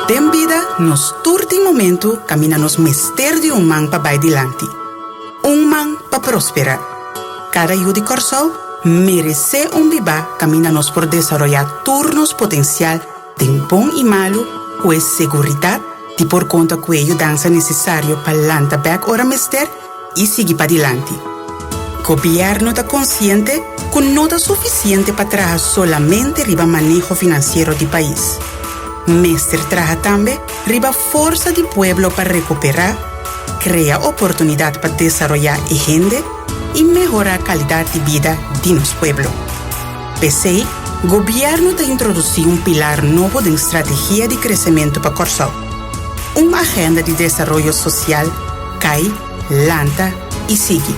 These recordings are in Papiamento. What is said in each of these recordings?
Den bida nos tur tin momento kaminda nos mester di un man pa bai dilanti. Un man pa prosperá. Kada yu di Kòrsou meresé un bibá kaminda nos por desaroyá tur nos potensial den bon i malu ku e seguridat di por konta ku e yudansa nesesario pa lanta bèk ora mester i sigui padilanti. Gobièrnu ta konsiente ku no ta sufisiente pa traha solamente riba maneho finansiero di pais. Mester traha tambe riba forsa di pueblo pa rekuperá, krea oportunidat pa desaroyá e hende i mehorá kalidat di bida di nos pueblo. P'esei, gobièrnu ta introdusí un pilar nobo den strategia di kresementu pa Kòrsou, un agenda di desaroyo sosial kai, lanta i sigui.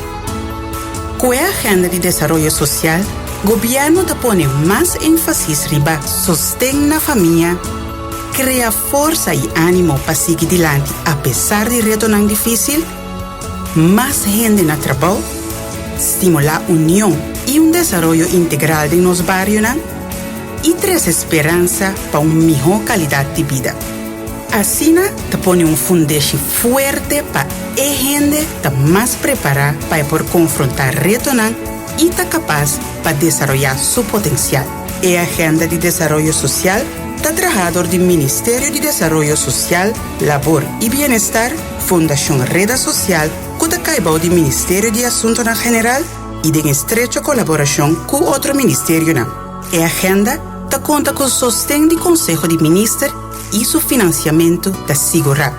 Ku e agenda di desaroyo sosial, gobièrnu ta pone mas énfasis riba sosten na famia, krea forsa i ánimo pa sigui dilanti apesar di retonan difísil, mas hende na trabou, stimulá union i un desaroyo integral den nos barionan i trese speransa pa un mihó kalidat di bida. Asina ta pone un fundeshi fuerte pa e hende ta mas prepará pa e por konfrontá retonan i ta kapas pa desaroyá su potensial. E Agenda di Desaroyo Sosial ta trahá dor di Ministerio di Desaroyo Sosial, Labor i Bienestar, Fundashon Reda Sosial ku ta kai bou di Ministerio di Asuntonan General i den estrecho kolaborashon ku otro ministerionan. E agenda ta konta ku sosten di Konseho di Minister i su finansiamentu ta sigurá.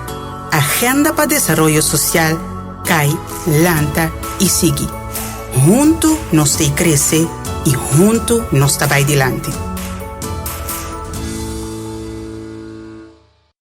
Agenda pa Desaroyo Sosial kai, lanta i sigui. Huntu nos ta i krese i huntu nos ta bai dilanti.